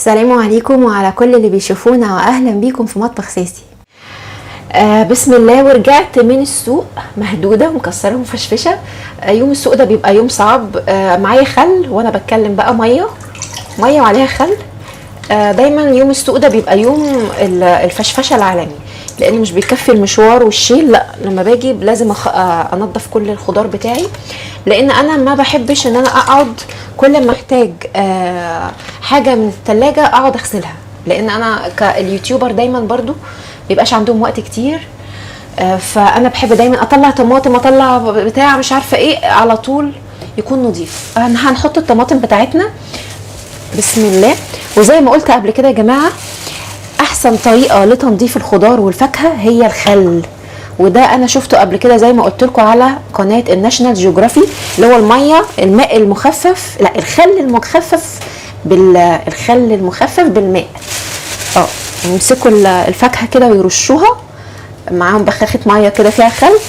السلام عليكم وعلى كل اللي بيشوفونا، واهلا بيكم في مطبخ ساسي. بسم الله. ورجعت من السوق مهدوده ومكسره ومفشفشه. يوم السوق ده بيبقى يوم صعب. معايا خل وانا بتكلم بقى، مية مية وعليها خل. دايما يوم السوق ده بيبقى يوم الفشفشه العالمي، لان مش بيكفي المشوار والشيل، لا لما باجي لازم انضف كل الخضار بتاعي، لان انا ما بحبش ان انا اقعد كل ما احتاج حاجة من التلاجة اقعد اغسلها، لان انا كال YouTuber دايما برضو بيبقاش عندهم وقت كتير. فانا بحب دايما اطلع طماطم، اطلع بتاع مش عارفه ايه، على طول يكون نظيف. هنحط الطماطم بتاعتنا بسم الله. وزي ما قلت قبل كده يا جماعة، احسن طريقه لتنظيف الخضار والفاكهه هي الخل، وده انا شفته قبل كده زي ما قلت لكم على قناة الناشونال جيوغرافي، اللي هو المية، الماء المخفف، لا الخل المخفف الخل المخفف بالماء. يمسكوا الفاكهة كده ويرشوها معاهم بخاخه مية كده فيها خل،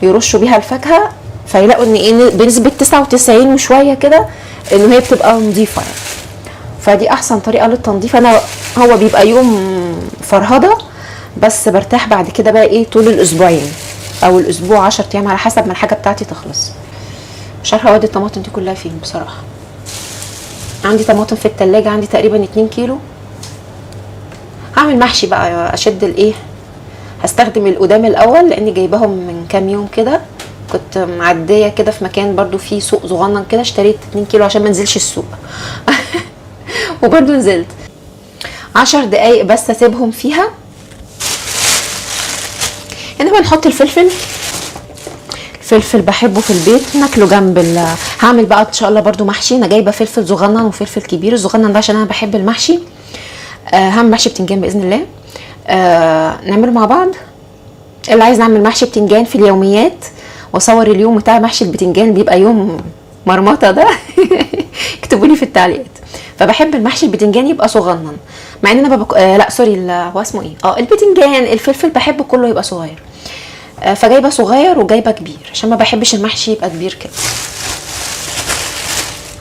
يرشوا بيها الفاكهة، فيلاقوا ان ايه بنسبة 99 وشوية كده ان هي بتبقى نظيفة يعني. فدي احسن طريقه للتنظيف. انا هو بيبقى يوم فرهده، بس برتاح بعد كده بقى ايه طول الاسبوعين او الاسبوع 10 ايام على حسب ما الحاجة بتاعتي تخلص. مش عارفه اودي الطماطم دي كلها فين بصراحة. عندي طماطم في التلاجة، عندي تقريبا 2 كيلو. هعمل محشي بقى، اشد الايه، هستخدم القدام الاول لاني جايباهم من كام يوم كده، كنت معدية كده في مكان برضو فيه سوق صغنن كده، اشتريت 2 كيلو عشان ما انزلش السوق. وبرضو نزلت 10 دقايق بس اسيبهم فيها. هنا بنحط الفلفل. الفلفل بحبه في البيت ناكله جنب هعمل بقى ان شاء الله برضو محشي. انا جايبه فلفل صغنن وفلفل كبير. الصغنن ده عشان انا بحب المحشي. هعمل محشي بتنجان باذن الله. نعمله مع بعض. اللي عايز نعمل محشي بتنجان في اليوميات واصور اليوم بتاع محشي البتنجان، بيبقى يوم مرمطه ده. اكتبوا لي في التعليقات. فبحب المحشي البتنجان يبقى صغنن، مع ان انا لا sorry، هو اسمه ايه، البتنجان الفلفل بحبه كله يبقى صغير. فجايبه صغير وجايبه كبير عشان ما بحبش المحشي يبقى كبير كده.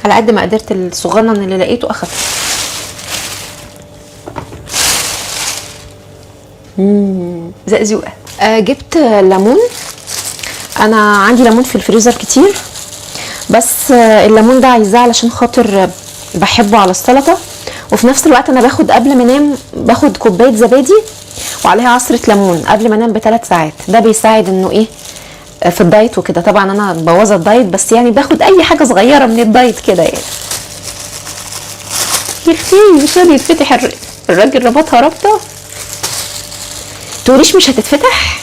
على قد ما قدرت الصغنن اللي لقيته اخدته. زقزوقه. جبت ليمون. انا عندي ليمون في الفريزر كتير، بس الليمون ده عايزاه علشان خاطر بحبه على السلطة، وفي نفس الوقت انا باخد قبل ما انام باخد كوباية زبادي وعليها عصره ليمون قبل ما انام ب3 ساعات. ده بيساعد انه ايه في ال diet وكده. طبعا انا بوظه ال diet، بس يعني باخد اي حاجة صغيرة من ال diet كده يعني. يا اختي مش راضي يتفتح، الراجل ربطها ربطه. تقوليش مش هتتفتح؟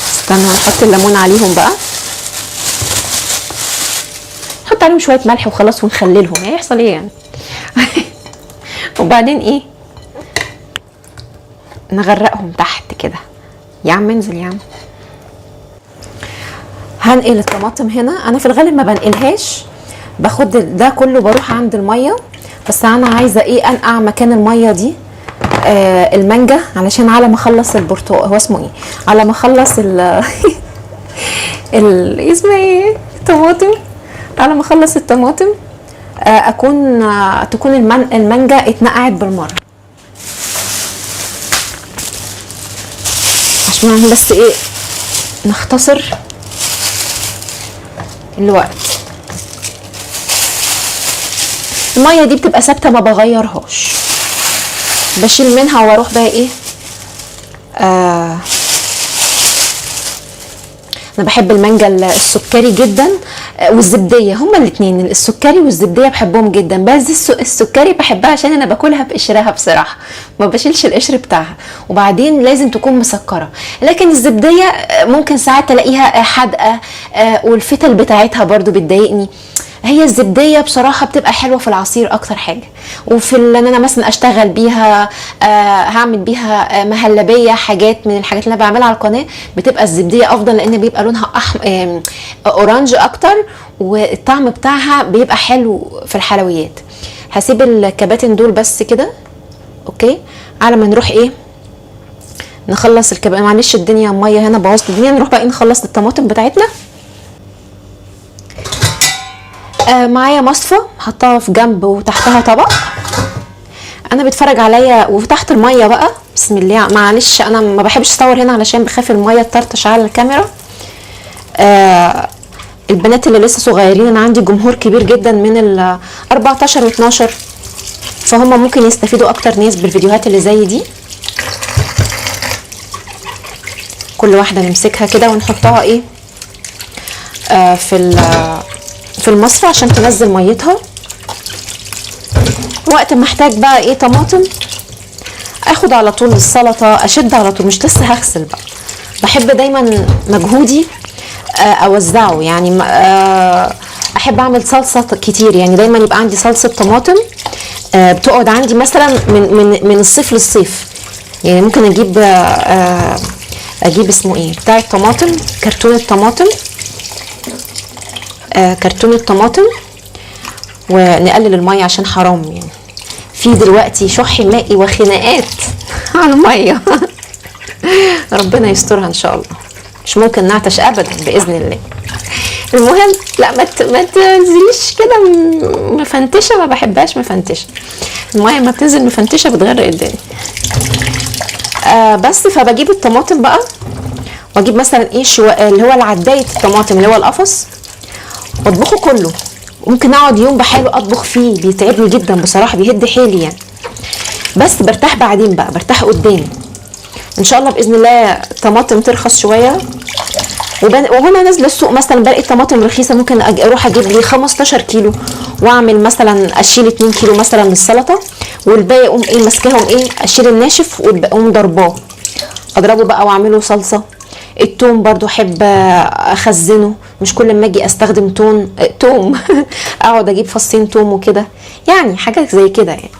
استنوا نحط الليمون عليهم بقى، نحط عليهم شوية ملح وخلاص ونخللهم، هيحصل ايه يعني؟ وبعدين ايه نغرقهم تحت كده. يا عم انزل يا عم. هنقل الطماطم هنا. انا في الغالب ما بنقلهاش، باخد ده كله بروح عند المية، بس انا عايزه ايه انقع مكان المية دي المانجا، علشان على ما اخلص البرتقال، هو اسمه ايه، على ما اخلص ال اسمه ايه الطماطم، على ما اخلص الطماطم اكون تكون المانجا اتنقعت بالمرة، عشان بس ايه نختصر الوقت. المية دي بتبقى ثابتة ما بغيرهاش، بشيل منها واروح بقى ايه. انا بحب المانجا السكري جدا، والزبديه، هما الاثنين السكري والزبديه بحبهم جدا. بس السكري بحبها عشان انا باكلها بقشرها بصراحة، ما بشيلش القشر بتاعها، وبعدين لازم تكون مسكره. لكن الزبديه ممكن ساعات تلاقيها حادقه، والفتل بتاعتها برضو بتضايقني. هي الزبديه بصراحة بتبقى حلوة في العصير اكتر حاجة، وفي ان انا مثلا اشتغل بيها، هعمل بيها مهلبية، حاجات من الحاجات اللي انا بعملها على القناة بتبقى الزبديه افضل، لان بيبقى لونها اورانج اكتر، والطعم بتاعها بيبقى حلو في الحلويات. هسيب الكباتن دول بس كده okay، على ما نروح ايه نخلص الكباب، معلش الدنيا مية هنا بوظت الدنيا. نروح بقى نخلص الطماطم بتاعتنا. معايا مصفى حطها في جنب وتحتها طبق، انا بتفرج عليا وتحت المية بقى. بسم الله، معلش انا ما بحبش اصور هنا علشان بخاف المية تطرطش على الكاميرا. البنات اللي لسه صغيرين، انا عندي جمهور كبير جدا من ال 14 و12، فهم ممكن يستفيدوا اكتر ناس بالفيديوهات اللي زي دي. كل واحدة نمسكها كده ونحطها ايه في المصفى عشان تنزل ميتها. وقت ما احتاج بقى ايه طماطم اخد على طول السلطة، اشد على طول، مش لسه هغسل بقى. بحب دايما مجهودي اوزعه، يعني احب اعمل صلصه كتير، يعني دايما يبقى عندي صلصه طماطم بتقعد عندي مثلا من من الصيف للصيف. يعني ممكن اجيب اسمه ايه بتاع الطماطم، كرتونة طماطم، كرتونة طماطم، ونقلل المية عشان حرام يعني في دلوقتي شح مائي وخناقات على المية. ربنا يسترها ان شاء الله، مش ممكن نعطش ابدا باذن الله. المهم لا ما تنزليش كده مفنتشه، ما بحبهاش مفنتشه، المية ما بتنزل مفنتشه بتغرق الدنيا. بس فبجيب الطماطم بقى، واجيب مثلا ايه اللي هو العدايه الطماطم اللي هو القفص، واطبخه كله. ممكن اقعد يوم بحاله اطبخ فيه، بيتعبني جدا بصراحة، بيهد حيلي يعني، بس برتاح بعدين بقى، برتاح قدام ان شاء الله باذن الله. الطماطم ترخص شوية، وهنا نازله السوق مثلا بلاقي الطماطم رخيصة، ممكن اروح اجيب لي 15 كيلو واعمل مثلا اشيل 2 كيلو مثلا للسلطة، والباقي اقوم ايه ماسكاهم ايه اشيل الناشف واقوم ضرباه، اضربه بقى واعمله صلصه. التوم برضو احب اخزنه، مش كل ما اجي استخدم توم اقعد اجيب فصين توم وكده، يعني حاجة زي كده يعني.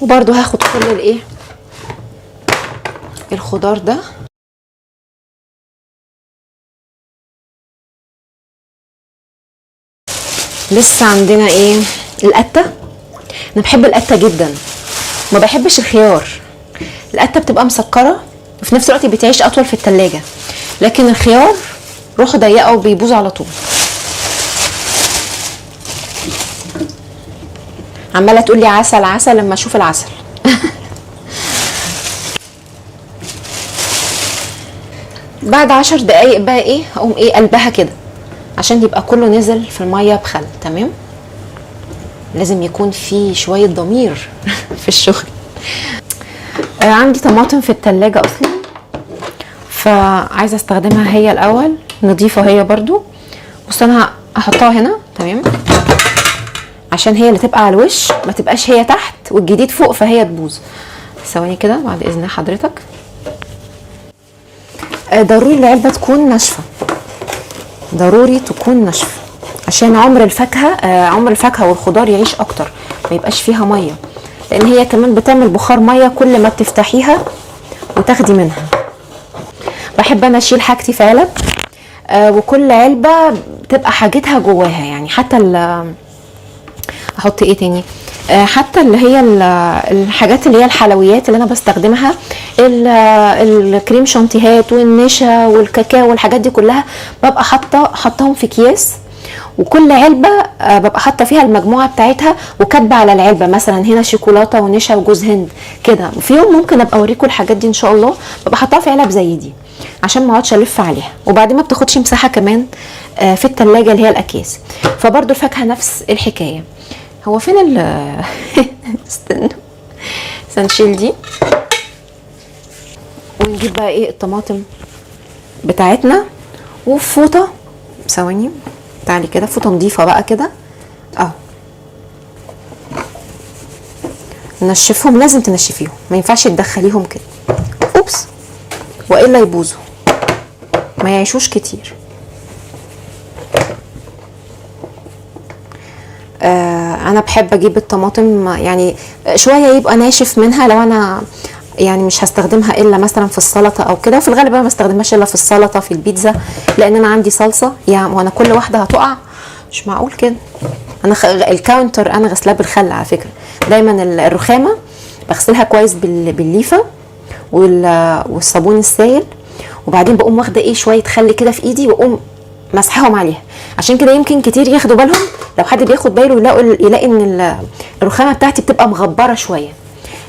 وبرضو هاخد كل الايه الخضار ده. لسه عندنا ايه القته. انا بحب القته جدا، ما بحبش الخيار. القته بتبقى مسكره وفي نفس الوقت بتعيش اطول في التلاجة، لكن الخيار روحه ضيقه وبيبوظ على طول. عماله تقول لي عسل عسل لما اشوف العسل. بعد 10 دقايق بقى ايه اقوم ايه قلبها كده عشان يبقى كله نزل في المية بخل. تمام، لازم يكون في شوية ضمير في الشغل. عندي طماطم في التلاجة اصلا، فعايزه استخدمها هي الاول، نضيفه هي برضو. بص انا هحطها هنا تمام، عشان هي اللي تبقى على الوش، ما تبقاش هي تحت والجديد فوق فهي تبوظ. ثواني كده بعد اذن حضرتك. ضروري العلبة تكون ناشفة، ضروري تكون ناشفة عشان عمر الفاكهة، عمر الفاكهة والخضار يعيش اكتر، ما يبقاش فيها مية، لان هي كمان بتعمل بخار مية كل ما بتفتحيها وتاخدي منها. بحب انا اشيل حاجتي في علب، وكل علبة بتبقى حاجتها جواها، يعني حتى احط ايه تاني، حتى اللي هي الحاجات اللي هي الحلويات اللي انا بستخدمها، الكريم شانتيهات والنشا والكاكاو والحاجات دي كلها ببقى حطاهم في اكياس، وكل علبة ببقى حاطه فيها المجموعة بتاعتها وكاتبه على العلبة مثلا هنا شوكولاتة ونشا وجوز هند كده. في يوم ممكن ابقى اوريكم الحاجات دي ان شاء الله، ببقى حاطاها في علب زي دي عشان ما اقعدش الف عليها، وبعدين ما بتاخدش مساحة كمان في التلاجة اللي هي الاكياس. فبرده الفاكهة نفس الحكاية. هو فين ال استنوا نشيل دي ونجيب بقى ايه الطماطم بتاعتنا وفوطه. ثواني تعالي كده، فوطه نضيفه بقى كده اهو، نشفهم. لازم تنشفيهم، ما ينفعش تدخليهم كده، اوبس، والا يبوظوا ما يعيشوش كتير. انا بحب اجيب الطماطم يعني شوية يبقى ناشف منها، لو انا يعني مش هستخدمها الا مثلا في السلطة او كده، وفي الغالب انا ما بستخدمهاش الا في السلطة في البيتزا، لان انا عندي صلصه يعني، وانا كل واحدة هتقع، مش معقول كده. انا ال counter انا غسلاه بالخل على فكرة، دايما الرخامه بغسلها كويس بالليفه والصابون السائل، وبعدين بقوم واخده ايه شوية خل كده في ايدي واقوم مسحهم عليها. عشان كده يمكن كتير ياخدوا بالهم، لو حد بياخد باله يلاقي ان الرخامه بتاعتي بتبقى مغبره شوية،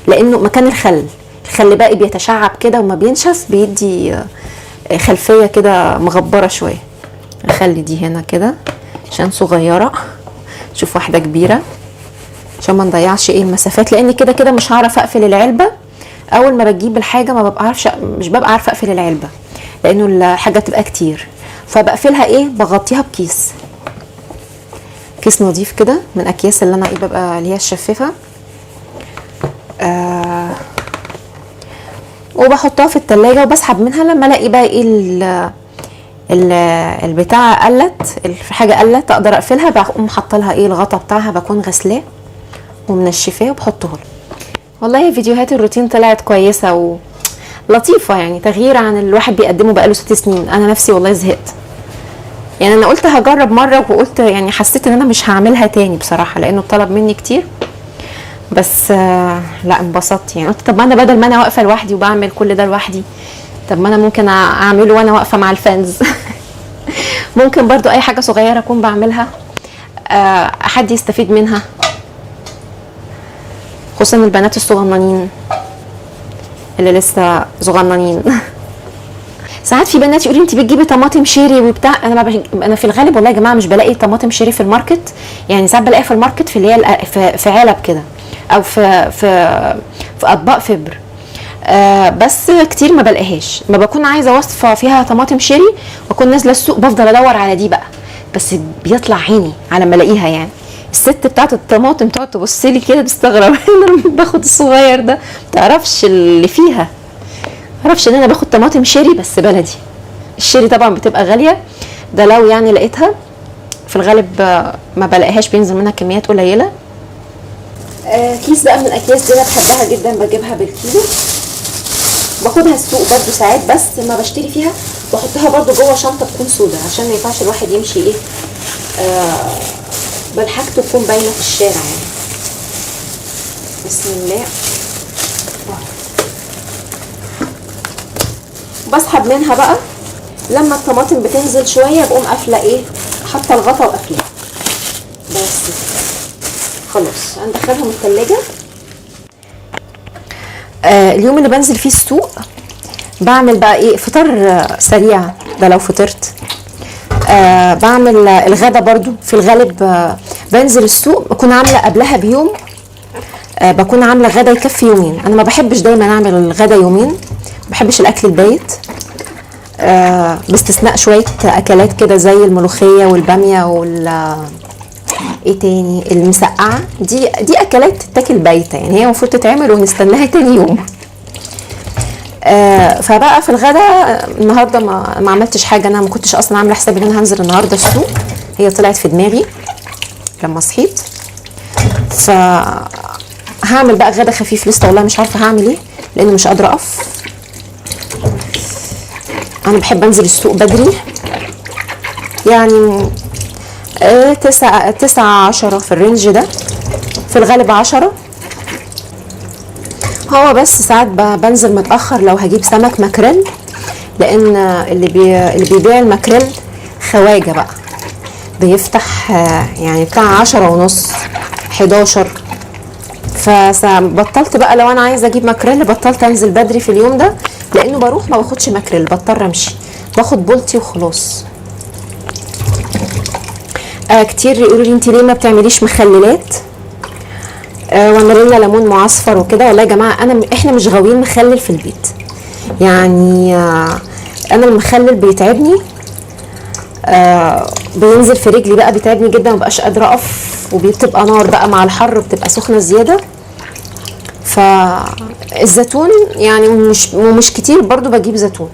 لانه مكان الخل، الخل بقى بيتشعب كده وما بينشف بيدي خلفية كده مغبره شوية. اخلي دي هنا كده عشان صغيرة، شوف واحدة كبيرة عشان ما نضيعش ايه المسافات، لان كده كده مش هعرف اقفل العلبة. اول ما بجيب الحاجة ما ببقى عارفه، مش ببقى عارفه اقفل العلبة لانه الحاجة بتبقى كتير، فبقفلها ايه، بغطيها بكيس، كيس نظيف كده من اكياس اللي انا ايه ببقى اللي هي الشفافه، وبحطها في التلاجة وبسحب منها لما الاقي بقى ايه البتاعه قلت، الحاجة قلت اقدر اقفلها، بقوم حاطه لها ايه الغطا بتاعها، بكون غسلاه ومنشفاه وبحطه لها. والله فيديوهات الروتين طلعت كويسة ولطيفة، يعني تغيير عن الواحد بيقدمه بقاله 6 سنين. انا نفسي والله زهقت، يعني انا قلت هجرب مرة وقلت يعني حسيت ان انا مش هعملها تاني بصراحة لانه طلب مني كتير، بس لا انبسطت. يعني قلت طب ما انا بدل ما انا واقفة لوحدي وبعمل كل ده لوحدي، طب ما انا ممكن اعمله وانا واقفة مع الفانز. ممكن برضو اي حاجة صغيرة اكون بعملها حد يستفيد منها، خصوصا البنات الصغننين اللي لسه صغننين. ساعات في بنات يقولوا انت بتجيبي طماطم cherry وبتاع، انا ما انا في الغالب والله يا جماعة مش بلاقي طماطم cherry في ال market، يعني ساعات بلاقيها في ال market في اللي هي في علب كده او في في في اطباق فبر، بس كتير ما بلاقيهاش. ما بكون عايزه وصفه فيها طماطم cherry واكون نازله السوق بفضل ادور على دي بقى، بس بيطلع عيني على ما الاقيها. يعني الست بتاعت الطماطم تقعد تبص لي كده تستغرب ان انا باخد الصغير ده، ما تعرفش اللي فيها، ما تعرفش ان انا باخد طماطم cherry بس بلدي. ال cherry طبعا بتبقى غالية، ده لو يعني لقيتها، في الغالب ما بلاقيهاش، بينزل منها كميات قليله. كيس بقى من الاكياس دي انا بحبها جدا، بجيبها بالكيلو، باخدها السوق برضو ساعات، بس ما بشتري فيها بحطها برضو جوه شنطه تكون سودا عشان ما ينفعش الواحد يمشي ايه بل حاجته تكون باينة في الشارع يعني. بسم الله. بسحب منها بقى لما الطماطم بتنزل شوية بقوم قافله ايه، حاطه الغطا وقافلاه، بس خلاص هندخلهم التلاجة. اليوم اللي بنزل فيه السوق بعمل بقى ايه فطار سريع، ده لو فطرت. بعمل الغدا برضو في الغالب، بنزل السوق بكون عامله قبلها بيوم، بكون عامله غدا يكفي يومين. انا ما بحبش دايما اعمل الغدا يومين، ما بحبش الاكل البايت، باستثناء شوية اكلات كده زي الملوخية والباميه وال ايه تاني المسقعه، دي اكلات تتاكل بايته، يعني هي المفروض تتعمل ونستناها تاني يوم. فبقى في الغدا النهارده ما عملتش حاجة، انا ما كنتش اصلا عامله حسابي ان انا هنزل النهارده السوق، هي طلعت في دماغي لما صحيت. فهعمل بقى غدا خفيف لسه والله مش عارفه هعمل ايه لان مش قادرة اقف. انا بحب انزل السوق بدري، يعني 9 10 في ال range ده، في الغالب 10. هو بس ساعات بنزل متاخر لو هجيب سمك ماكريل، لان اللي بيبيع الماكريل خواجه بقى، بيفتح يعني بتاع 10:30 11. فبطلت بقى لو انا عايزه اجيب ماكريل بطلت انزل بدري في اليوم ده، لانه بروح ما باخدش ماكريل، بضطر امشي باخد بولتي وخلاص. كتير يقولوا لي انت ليه ما بتعمليش مخللات، واعملي لنا ليمون معصفر وكده. والله يا جماعة احنا مش غاويين مخلل في البيت، يعني انا المخلل بيتعبني، بينزل في رجلي بقى بيتعبني جدا، مبقاش قادرة اقف، وبتبقى نار بقى مع الحر بتبقى سخنة زيادة. فالزيتون يعني مش كتير برضو بجيب زيتون،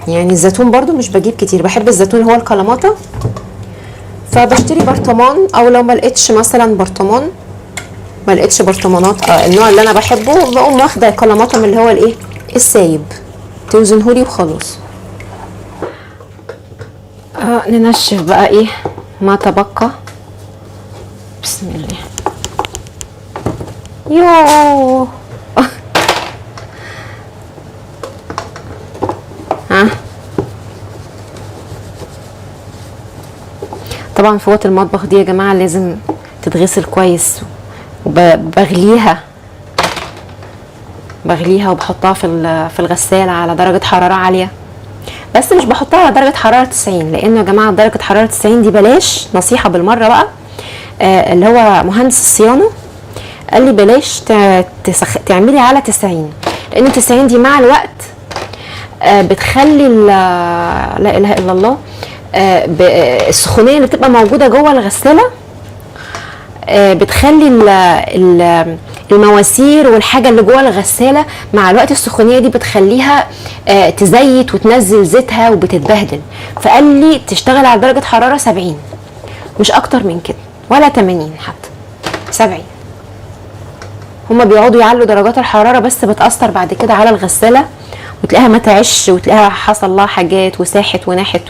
يعني الزيتون برضو مش بجيب كتير، بحب الزيتون هو الكلاماتا، فبشتري برطمان، او لو ما لقيتش مثلا برطمان، ما لقيتش برطمانات النوع اللي انا بحبه، بقوم واخده كلاماتا من اللي هو الايه السايب، توزنهولي وخلاص. ننشف بقى ايه ما تبقى. بسم الله. يوه طبعا فوط المطبخ دي يا جماعة لازم تتغسل كويس، وبغليها بغليها وبحطها في الغسالة على درجه حرارة عالية، بس مش بحطها على درجه حرارة 90، لانه يا جماعة درجه حرارة 90 دي بلاش، نصيحة بالمرة بقى. اللي هو مهندس الصيانة قال لي بلاش تعملي على 90، لان 90 دي مع الوقت بتخلي لا اله الا الله، السخونيه اللي بتبقى موجودة جوه الغسالة بتخلي المواسير والحاجة اللي جوه الغسالة مع الوقت السخونيه دي بتخليها تزيت وتنزل زيتها وبتتبهدل. فقال لي تشتغل على درجه حرارة 70، مش اكتر من كده، ولا 80 حتى، 70. هما بيقعدوا يعلوا درجات الحرارة بس بتاثر بعد كده على الغسالة، وتلاقيها ما تعش، وتلاقيها حصل لها حاجات وساحت وناحت.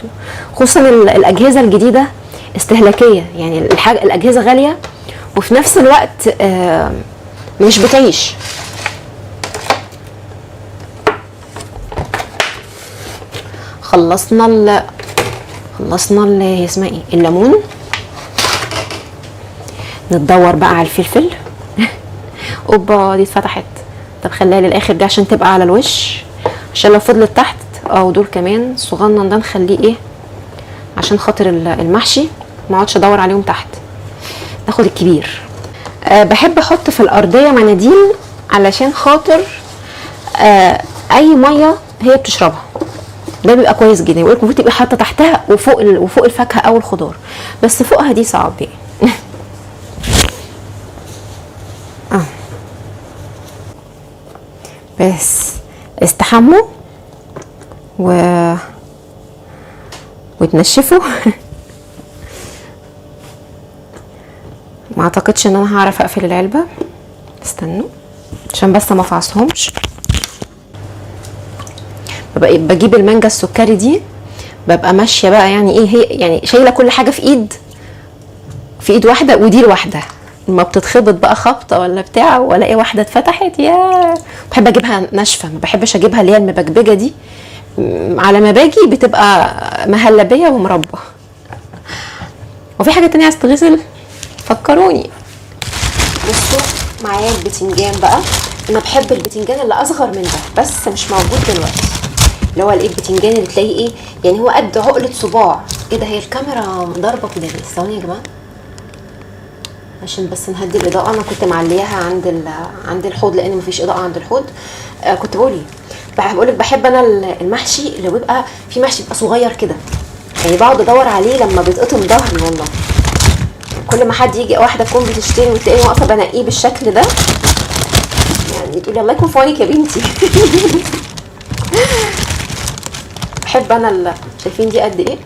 خصوصا الاجهزة الجديدة استهلاكية، يعني الاجهزة غالية وفي نفس الوقت مش بتعيش. خلصنا هي اسمها ايه، الليمون. نتدور بقى على الفلفل. اوبا دي اتفتحت، طب خليها للاخر دي عشان تبقى على الوش، عشان لو فضلت تحت. ودول كمان الصغنن ده نخليه ايه عشان خاطر المحشي، ما اقعدش ادور عليهم تحت. ناخد الكبير. بحب احط في الارضية مناديل علشان خاطر اي مية هي بتشربها، ده بيبقى كويس جدا. يقولك المفروض تبقي حاطه تحتها وفوق الفاكهة او الخضار، بس فوقها دي صعب يعني. بس استحموا وتنشفوا. ما اعتقدش ان انا هعرف اقفل العلبة، استنوا عشان بس ما افعصهمش. بجيب المانجا السكري دي، ببقى ماشية بقى يعني ايه هي، يعني شايله كل حاجة في ايد واحدة، ودي لوحدها ما بتتخبط بقى خبطه ولا بتاع ولا ايه، واحدة اتفتحت. يا بحب اجيبها ناشفة، ما بحبش اجيبها اللي هي المبجبجه دي، على ما باجي بتبقى مهلبية ومربى. وفي حاجة تانية عايز تغسل فكروني. بصوا معايا البتنجان بقى، انا بحب البتنجان اللي اصغر من ده بس مش موجود دلوقتي، اللي هو الايه البتنجان اللي تلاقيه ايه يعني هو قد عقله صباع. ايه ده، هي الكاميرا ضاربه كده ليه؟ ثواني يا جماعة عشان بس نهدي الاضاءة. انا كنت معلياها عند الحوض لان مفيش اضاءه عند الحوض. كنت بقول ايه، بقول لك بحب انا المحشي اللي بيبقى في محشي بيبقى صغير كده، يعني بقعد ادور عليه لما بيتقطم ظهري والله. كل ما حد يجي واحدة تكون بتشتري وتلاقيني واقفة بنقيه بالشكل ده، يعني تقولي الله يكون في عونك يا بنتي. بحب انا شايفين دي قد ايه؟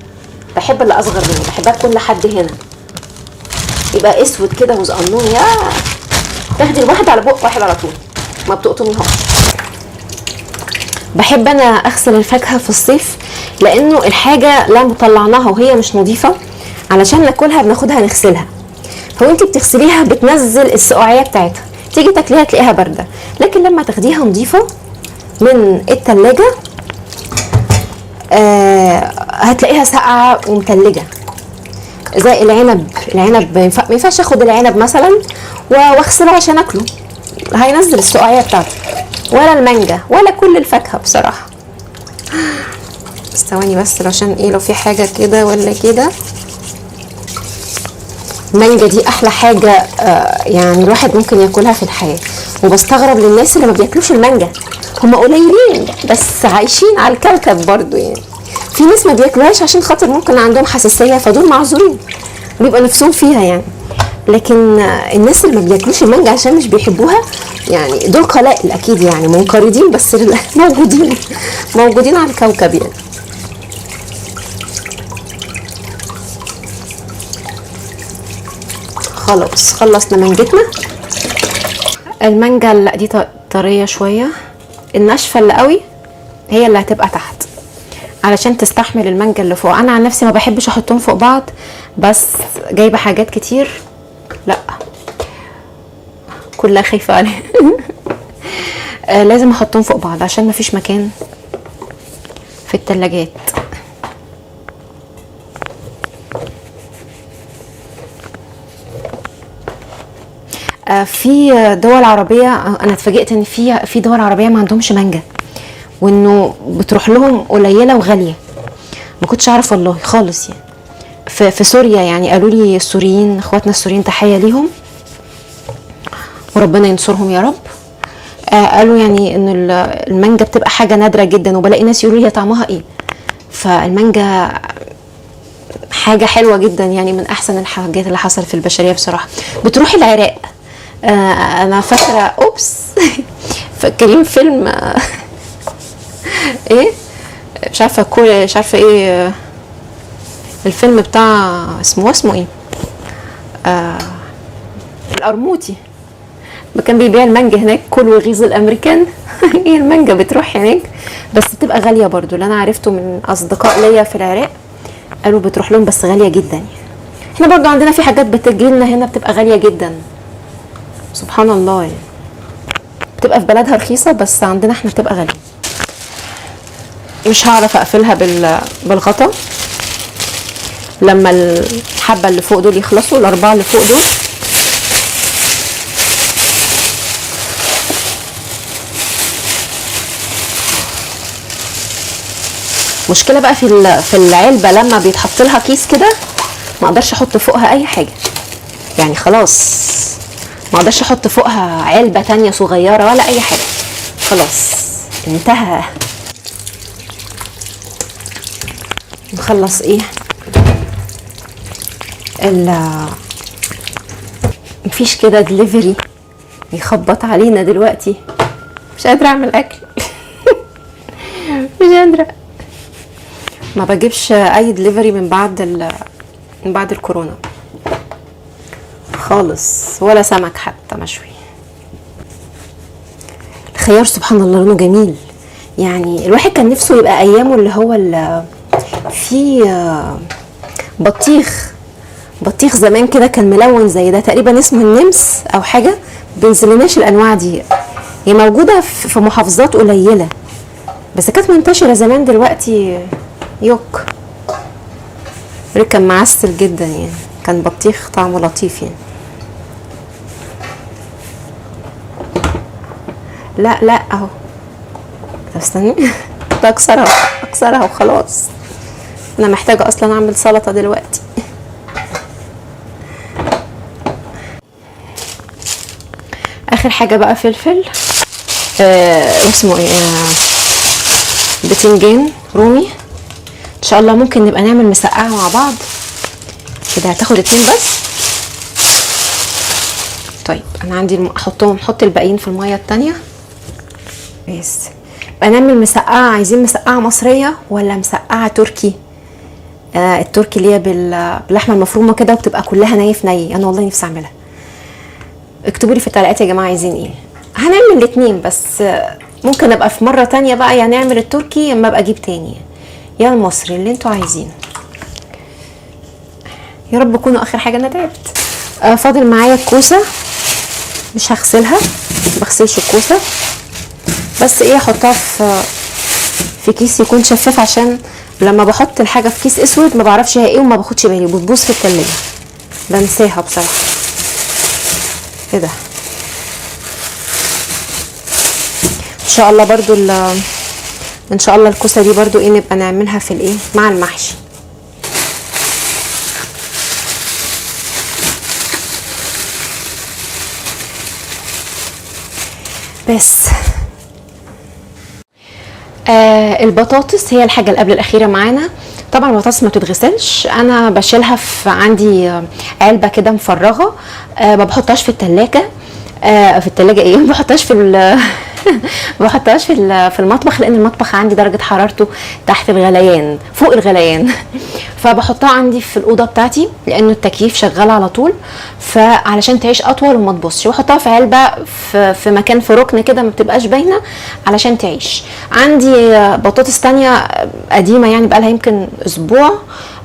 بحب اللي اصغر مني، بحبها تكون لحد هنا، يبقى اسود كده وصغنون. يا تاخدي الواحد على بق واحد على طول، ما بتقطميهاش. بحب انا اغسل الفاكهة في الصيف، لانه الحاجة لما طلعناها وهي مش نظيفة علشان ناكلها بناخدها نغسلها، فوانتي بتغسليها بتنزل السقوعيه بتاعتها، تيجي تاكليها تلاقيها باردة. لكن لما تاخديها نظيفة من التلاجة هتلاقيها ساقعه ومتلجه. زي العنب، العنب ما ينفعش اخد العنب مثلا واغسله عشان اكله، هينزل السقعيه بتاعته، ولا المانجا ولا كل الفاكهة بصراحة. ثواني بس عشان ايه لو في حاجة كده ولا كده. المانجا دي احلى حاجة يعني الواحد ممكن ياكلها في الحياة، وبستغرب للناس اللي ما بياكلوش المانجا، هم قليلين بس عايشين على الكوكب برضو. يعني في ناس ما بياكلوهاش عشان خاطر ممكن عندهم حساسية، فدول معذورين بيبقى نفسهم فيها يعني. لكن الناس اللي ما بياكلوش المانجا عشان مش بيحبوها يعني دول قلائل اكيد، يعني منقرضين بس موجودين، موجودين على الكوكب يعني. خلاص خلصنا مانجتنا. المانجا لا دي طرية شوية، الناشفه اللي قوي هي اللي هتبقى تحت علشان تستحمل المانجا اللي فوق. انا عن نفسي ما بحبش احطهم فوق بعض، بس جايبه حاجات كتير، لا كلها خايفة عليها. لازم احطهم فوق بعض عشان ما فيش مكان في التلاجات. في دول عربية، انا اتفاجئت ان في دول عربية ما عندهمش مانجا، وانه بتروح لهم قليله وغاليه، ما كنتش اعرف والله خالص يعني. في سوريا يعني قالوا لي السوريين، اخواتنا السوريين تحية ليهم وربنا ينصرهم يا رب، قالوا يعني ان المانجا بتبقى حاجة نادرة جدا، وبلاقي ناس يقولوا لي طعمها ايه. فالمانجا حاجة حلوة جدا يعني، من احسن الحاجات اللي حصلت في البشرية بصراحة. بتروح العراق، انا فاكره oops فاكرين فيلم ايه مش عارفه كوريا، مش عارفه ايه الفيلم بتاع اسمه ايه، القرموطي، ما كان بيبيع المانجا هناك، كل وغيظ الامريكان. ايه المانجا بتروح هناك بس بتبقى غالية برضو، اللي انا عرفته من اصدقاء ليا في العراق قالوا بتروح لهم بس غالية جدا. احنا برضو عندنا في حاجات بتجي لنا هنا بتبقى غالية جدا، سبحان الله يعني، بتبقى في بلدها رخيصة بس عندنا احنا بتبقى غالية. مش هعرف اقفلها بالغطا لما الحبة اللي فوق دول يخلصوا، الاربعة اللي فوق دول. مشكلة بقى في العلبة لما بيتحط لها كيس كده ما اقدرش احط فوقها اي حاجة، يعني خلاص ما اقدرش احط فوقها علبة تانية صغيرة ولا اي حاجة، خلاص انتهى. نخلص ايه مفيش كده دليفري يخبط علينا دلوقتي، مش قادرة اعمل اكل. مش قادرة، ما بجيبش اي دليفري من بعد الكورونا خالص، ولا سمك حتى مشوي. الخيار سبحان الله لونه جميل، يعني الواحد كان نفسه يبقى ايامه اللي هو في بطيخ زمان كده كان ملون زي ده تقريبا، اسمه النمس او حاجة، بينزلناش الانواع دي، هي موجودة في محافظات قليله بس كانت منتشرة زمان. دلوقتي يوك كان معسل جدا يعني، كان بطيخ طعمه لطيف يعني. لا لا اهو، طب استني اكسرها وخلاص، انا محتاجه اصلا اعمل سلطة دلوقتي. اخر حاجة بقى فلفل، اسمه ايه، بتنجان رومي. ان شاء الله ممكن نبقى نعمل مسقعه مع بعض كده، هتاخد 2 بس. طيب انا عندي احطهم، نحط الباقيين في المية التانية بس. بقى نعمل مسقعه، عايزين مسقعه مصرية ولا مسقعه تركي؟ التركي اللي هي باللحمه المفرومه كده وبتبقى كلها ني في ني، انا والله نفسي اعملها. اكتبوا لي في التعليقات يا جماعة عايزين ايه. هنعمل الاتنين بس ممكن ابقى في مرة تانية بقى، يا نعمل التركي يا اما ابقى اجيب تاني يا المصري اللي انتوا عايزينه. يا رب تكونوا اخر حاجة، انا تعبت. فاضل معايا الكوسه، مش هغسلها، ما بغسلش الكوسه، بس ايه احطها في كيس يكون شفاف، عشان لما بحط الحاجة في كيس اسود ما بعرفش هي ايه وما باخدش بالي، بتبوظ في التلاجة، بنساها بصراحة. ايه ده؟ ان شاء الله برضو ان شاء الله الكوسه دي برضو ايه نبقى نعملها في الايه مع المحشي. بس البطاطس هي الحاجة اللي قبل الاخيرة معانا. طبعا البطاطس ما بتتغسلش، انا بشيلها في عندي علبة كده مفرغة، ما بحطهاش في التلاجة، في التلاجة ايه، ما بحطهاش في ما بحطهاش في المطبخ، لان المطبخ عندي درجه حرارته تحت الغليان، فوق الغليان، فبحطها عندي في الاوضة بتاعتي لانه التكييف شغال على طول، فعلشان تعيش اطول وما تبصش. بحطها في علبة في مكان في ركن كده ما بتبقاش باينة علشان تعيش. عندي بطاطس تانية قديمة يعني بقالها يمكن اسبوع،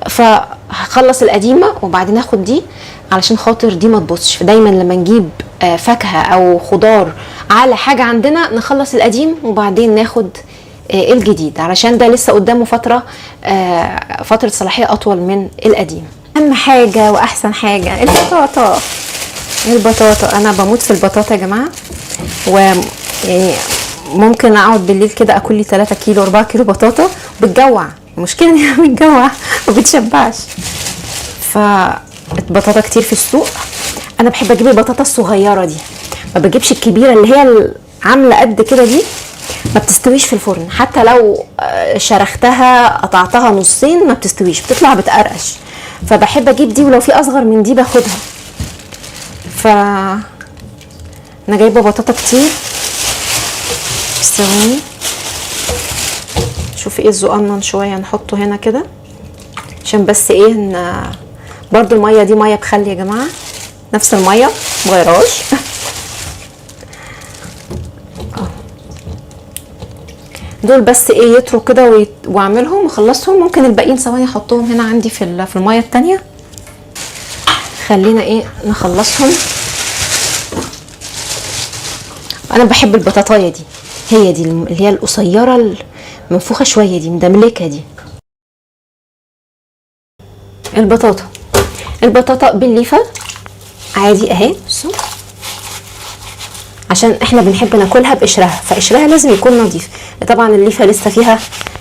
فهخلص القديمة وبعدين اخد دي علشان خاطر دي ما تبصش. فدايما لما نجيب فاكهة او خضار على حاجة عندنا نخلص القديم وبعدين ناخد الجديد، علشان ده لسه قدامه فترة صلاحية اطول من القديم. اهم حاجة واحسن حاجة البطاطا. البطاطا انا بموت في البطاطا يا جماعة، و يعني ممكن اقعد بالليل كده اكل لي 3 كيلو 4 كيلو بطاطا. بتجوع، المشكلة ان هي بتجوع ما بتشبعش. فالبطاطا كتير في السوق. انا بحب اجيب البطاطا الصغيرة دي، ما بجيبش الكبيرة اللي هي عامله قد كده دي، ما بتستويش في الفرن. حتى لو شرختها قطعتها نصين ما بتستويش، بتطلع بتقرقش. فبحب اجيب دي، ولو في اصغر من دي باخدها. ف انا جايبه بطاطا كتير. ثواني شوفي ايه الزقنن شوية نحطه هنا كده، عشان بس ايه ان برضو المية دي مية بخل يا جماعة، نفس المية مغيرهاش. دول بس ايه يطروا كده واعملهم واخلصهم. ممكن الباقيين ثواني احطهم هنا عندي في المية التانية. خلينا ايه نخلصهم. انا بحب البطاطايه دي، هي دي اللي هي القصيرة المنفوخه شوية دي، مدملكه دي. البطاطا بالليفه عادي اهي، بصوا، عشان احنا بنحب ناكلها بقشرها، فقشرها لازم يكون نظيف. طبعا الليفه لسه فيها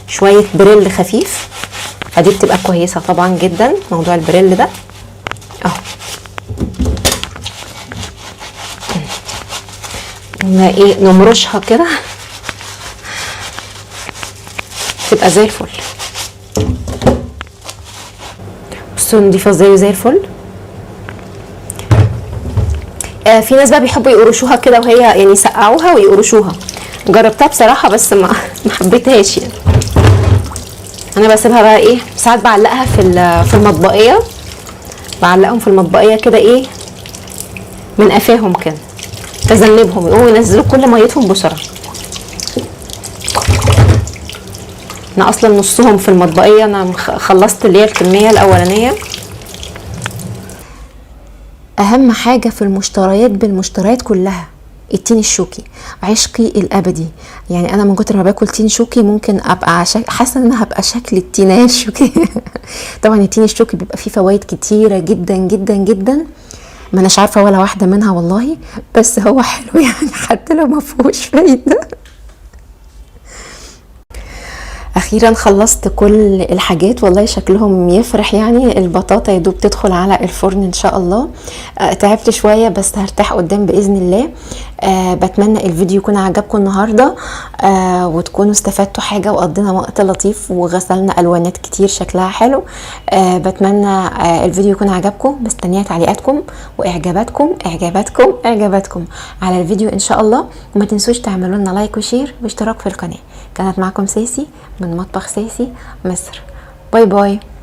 شوية بريل خفيف، فدي بتبقى كويسة طبعا جدا موضوع البريل ده اهو. ايه نمرشها كده تبقى زي الفل. بصوا نضيفه ازاي زي الفل. في ناس بقى بيحبوا يقرشوها كده، وهي يعني يسقعوها ويقرشوها. جربتها بصراحة بس ما حبيتهاش يعني. انا بسيبها بقى ايه، ساعات بعلقها في المطبقيه، بعلقهم في المطبقيه كده ايه من قفاهم كده، تذنبهم يقوموا ينزلوا كل ميتهم بسرعة. انا اصلا نصهم في المطبقيه، انا خلصت اللي هي الكمية الاولانية. اهم حاجة في المشتريات بالمشتريات كلها التين الشوكي، عشقي الابدي. يعني انا من كتر ما باكل تين شوكي ممكن ابقى حاسه ان انا هبقى شكل التينه الشوكي. طبعا التين الشوكي بيبقى فيه فوائد كتيرة جدا جدا جدا، ما اناش عارفه ولا واحدة منها والله، بس هو حلو يعني حتى لو ما فيهوش فايده. اخيرا خلصت كل الحاجات، والله شكلهم يفرح يعني. البطاطا يا دوب تدخل على الفرن ان شاء الله. تعبت شوية بس هرتاح قدام باذن الله. بتمنى الفيديو يكون عجبكم النهارده، وتكونوا استفدتوا حاجة، وقضينا وقت لطيف وغسلنا الوانات كتير شكلها حلو. بتمنى الفيديو يكون عجبكم. مستنيه تعليقاتكم واعجاباتكم اعجاباتكم اعجاباتكم على الفيديو ان شاء الله، وما تنسوش تعملوا لنا like و share واشتراك في القناة. كانت معكم سيسي من مطبخ سيسي مصر. bye bye.